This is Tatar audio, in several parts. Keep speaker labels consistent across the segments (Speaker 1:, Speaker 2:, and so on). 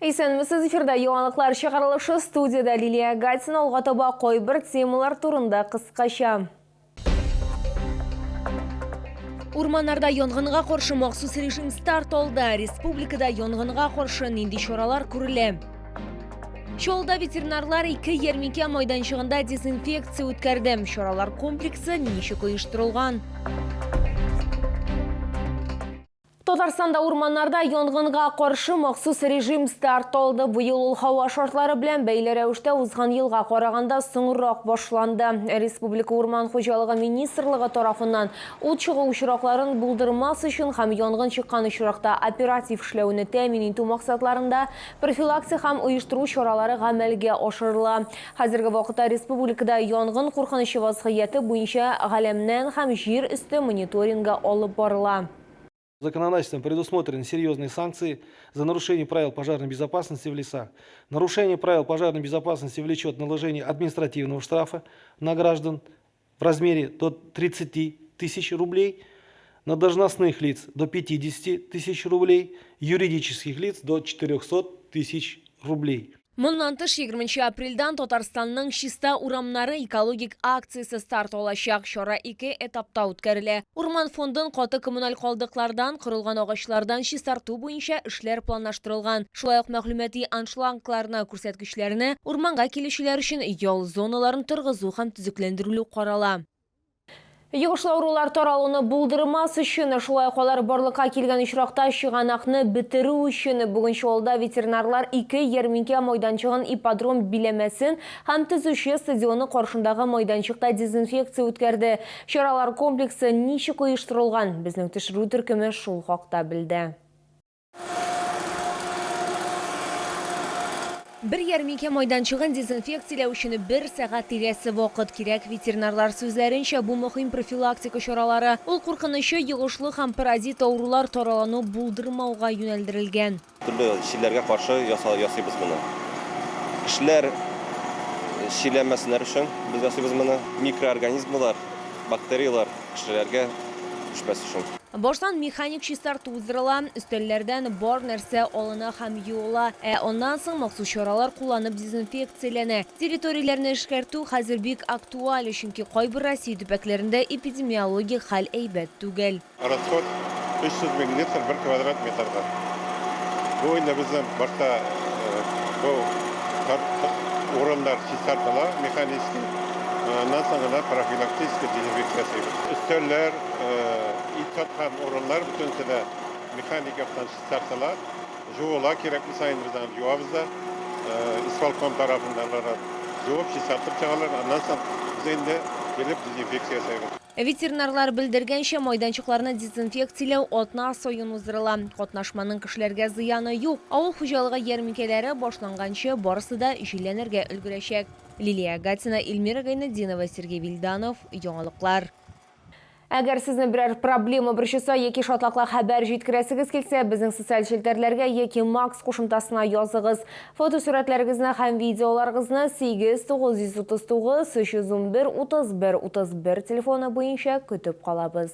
Speaker 1: Исәнмесез, эфирда яңалыклар чыгарылышы, студиядә Лилия Гатина. Алга таба кайбер темалар турында кыскача. Урманнарда янгынга каршы махсус режим старт алды. Республикада янгынга каршы нинди чаралар күрелә? Чаллыда ветеринарлар ике ярминкә майданчыгында дезинфекция үткәрде. Чаралар комплексы ничек оештырылган? Татарстанда урманнарда янгынга каршы махсус режим старт алды. Быел ул һава шартлары белән бәйле рәвештә узган елга караганда соңрак башланды. Республика урман хуҗалыгы министрлыгы тарафыннан ут чыгу очракларын булдырмас өчен һәм янгын чыккан очракта оператив эшләүне тәэмин итү максатларында профилактик һәм оештыру чаралары гамәлгә ашырыла. Хәзерге вакытта республикада янгын куркынычы вазгыяте буенча галәмнән һәм җир өсте мониторингы алып барыла.
Speaker 2: Законодательством предусмотрены серьезные санкции за нарушение правил пожарной безопасности в лесах. Нарушение правил пожарной безопасности влечет наложение административного штрафа на граждан в размере до 30 тысяч рублей, на должностных лиц до 50 тысяч рублей, юридических лиц до 400 тысяч рублей.
Speaker 1: Моннан тыш, 20 нче апрельдән Татарстанның Чиста урамнары экологик акциясе старт алачак. Чара ике этапта үткәрелә. Урман фондын каты коммуналь калдыклардан, корылган агачлардан чистарту буенча эшләр планлаштырылган. Шулай ук мәгълүмати аншлагларны, күрсәткечләрне, урманга килүчеләр өчен ял зоналарын торгызу һәм төзекләндерелү карала. Йогышлы авырулар таралуны булдырмас өчен, шулай ук алар барлыкка килгән очракта чыганакны бетерү өчен бүген Чаллыда ветеринарлар ике ярминкә майданчыгын ипподром биләмәсен һәм Төзүче стадионы каршындагы майданчыкта дезинфекция үткәрде. Чаралар комплексы ничек оештырылган, безнең төшерү төркеме шул хакта белде. Бер ярминкә майданчыгын дезинфекцияләү өчен бер сәгать тирәсе вакыт кирәк. Ветеринарлар сүзләренчә, бу мөһим профилактика чаралары. Ул куркынычы йогышлы һәм паразит авырулар таралану булдырмауга юнәлдерелгән.
Speaker 3: Төрле чирләргә каршы ясыйбыз моны. Кешеләр чирләмәсеннәр өчен без ясыйбыз моны. Микроорганизмлар, бактерияләр кешеләргә төшмәс өчен.
Speaker 1: Баштан механик чистарту уздырыла, өстәлләрдән бар нәрсә алына һәм юыла, ә аннан соң махсус чаралар кулланып дезинфекцияләнә. Территорияләрне эшкәртү хәзер бик актуаль, чөнки кайбер Россия төбәкләрендә эпидемиологик хәл әйбәт түгел.
Speaker 4: Расход 300 мең литр бер квадрат метрга. Бу инде безнең башта бу урыннар чистартыла механически, аннан соң гына профилактический дезинфекция ясыйбыз. Өстәлләр, Ит саткан урыннар бөтенесе дә механик яктан чистартыла, жуыла, кирәкле саен без аны юабыз да. Исполком тарафыннан алар жуып, чистартып чыгалар, аннан соң без инде килеп дезинфекция ясыйбыз.
Speaker 1: Ветеринарлар белдергәнчә, майданчыкларны дезинфекцияләү атна саен уздырыла. Катнашманың кешеләргә зыяны юк. Авыл хуҗалыгы ярминкәләре башланганчы барысы да җилләнергә өлгерәчәк. Лилия Гатина, Эльмира Гайнетдинова, Сергей Вильданов, Яңалыклар. Әгәр сезне берәр проблема борчыса яки шатлыклы хәбәр җиткерәсегез килсә, безнең социаль челтәрләргә яки Макс кушымтасына языгыз. Фотосурәтләрегезне һәм видеоларыгызны 8 939 311 31 31 телефоны буенча көтеп калабыз.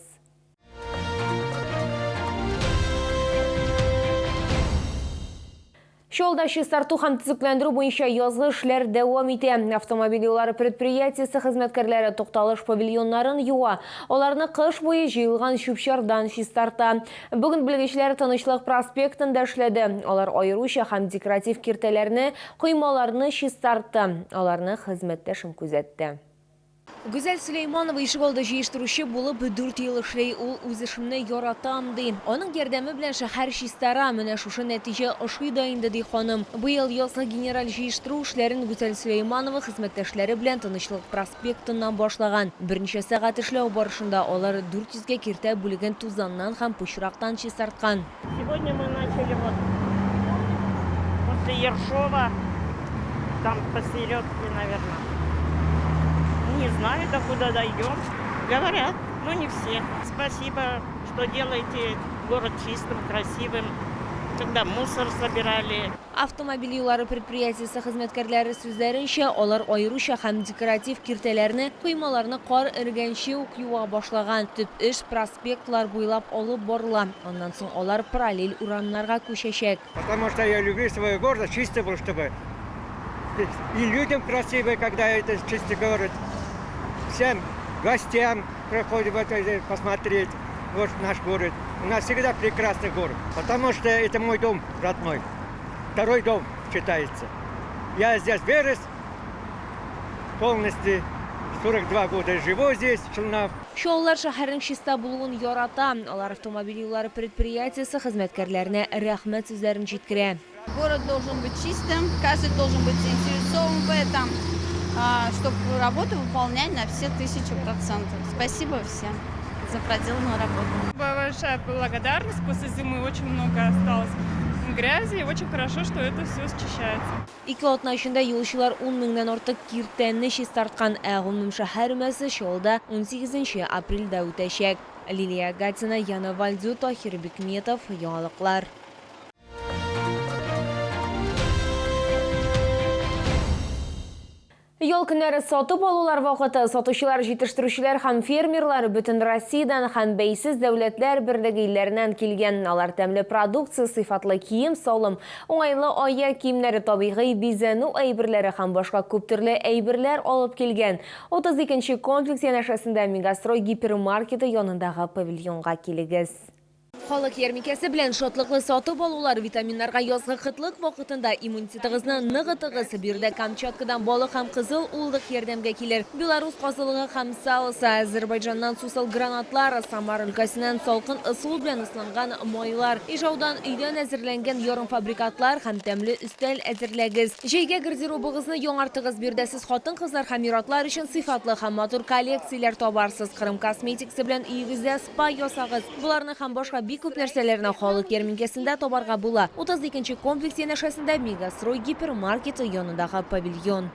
Speaker 1: Чаллыда чистарту һәм төзекләндерү буенча язгы эшләр дәвам итә. Автомобиль юллары предприятиесе хезмәткәрләре тукталыш павильоннарын юа. Аларны кыш буе җыелган чүп-чардан чистарта. Бүген белгечләр Тынычлык проспектында эшләде. Алар аеруча һәм декоратив киртәләрне, коймаларны чистартты. Аларны хезмәттәшем күзәтте. Гүзәл Сөләйманова ишегалды җыештыручы булып дүрт ел эшли. Ул үз эшемне яратам, ди. Аның ярдәме белән шәһәр чистара. Менә шушы нәтиҗә ошый да инде, ди ханым. Быел язгы генераль җыештыру эшләрен Гүзәл Сөләйманова хезмәттәшләре белән Тынычлык проспектыннан башлаган. Берничә сәгать эшләү барышында алар 400 гә киртә бүлеген тузаннан һәм пычрактан чистарткан.
Speaker 5: Сегодня мы начали вот после Ершова, там посередке, наверное. Не знаю, докуда дойдем. Говорят, но не все. Спасибо, что делаете город чистым, красивым. Когда мусор собирали.
Speaker 1: Автомобиль юллары предприятиесе хезмәткәрләре сүзләренчә, алар аеруча һәм декоратив киртәләрне, коймаларны кар эрегәнче үк юа башлаган. Төп эш проспектлар буйлап алып барыла. Аннан соң алар параллель урамнарга күчәчәк.
Speaker 6: Потому что я люблю свой город, чисто был, чтобы и людям красиво, когда это чистый город, всем гостям приходят в это посмотреть, вот наш город. У нас всегда прекрасный город, потому что это мой дом родной, второй дом считается. Я здесь вырос полностью, 42 года живу здесь, в Челнах.
Speaker 1: Чаллылар шәһәрнең чиста булуын ярата. Алар автомобиль юллары предприятиесе хезмәткәрләренә рәхмәт сүзләрен җиткерә.
Speaker 7: Город должен быть чистым, каждый должен быть заинтересован в этом, чтобы работу выполнять на все 1000%. Спасибо всем за проделанную работу.
Speaker 8: Большая благодарность. После зимы очень много осталось грязи, и очень хорошо, что это все счищается.
Speaker 1: Ике атна эчендә юлчылар 10 меңнән артык киртәне чистарткан, ә гомумшәһәр өмәсе Чаллыда 18 апрельдә үтәчәк. Лилия Гатина, Яна Вальдю, Таһир Бикметов, Яңалыклар. Ял көннәре сатып алулар вакыты. Сатучылар, җитештерүчеләр һәм фермерлар бөтен Россиядән һәм бәйсез дәүләтләр берлеге илләреннән килгән. Алар тәмле продукция, сыйфатлы кием, салым, уңайлы аяк киемнәре, табигый бизәнү әйберләре һәм башка күп төрле әйберләр алып килгән. 32 комплекс янәшәсендә Мегастрой гипермаркеты янындагы павильонга килегез. Халык ярминкәсе белән шатлыклы сатып алулар витаминнарга язгы кытлык вакытында иммунитетыгызны ныгытыгыз. Биредә Камчаткадан балык һәм кызыл уылдык ярдәмгә килер. Белорус казылыгы һәм салосы, Азербайҗаннан сусыл гранатлар, Самар өлкәсеннән салкын ысул белән ысланган майлар, Ижаудан өйдән әзерләнгән ярымфабрикатлар һәм тәмле өстәл әзерләгез. Җәйгә гардеробыгызны яңартыгыз. Биредә сез хатын-кызлар һәм ир-атлар өчен сыйфатлы һәм матур коллекцияләр табарсыз. Кырым косметикасы белән өегездә спа ясагыз. Боларны һәм башка бик күп нәрсәләрне халык ярминкәсендә табарга була. 32 комплекс янәшәсендә Мегастрой гипермаркеты янындагы павильон.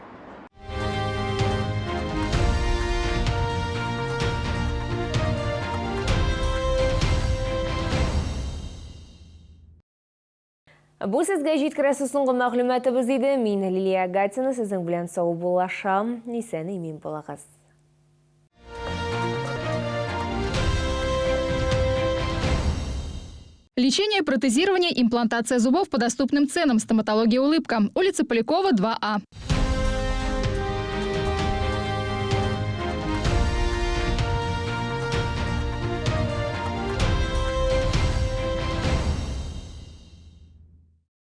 Speaker 1: Бу сезгә җиткерәсе соңгы мәгълүматыбыз иде. Мин Лилия Гатина сезнең белән саубуллашам. Исән имин булыгыз.
Speaker 9: Лечение, протезирование, имплантация зубов по доступным ценам. Стоматология «Улыбка». Улица Полякова, 2А.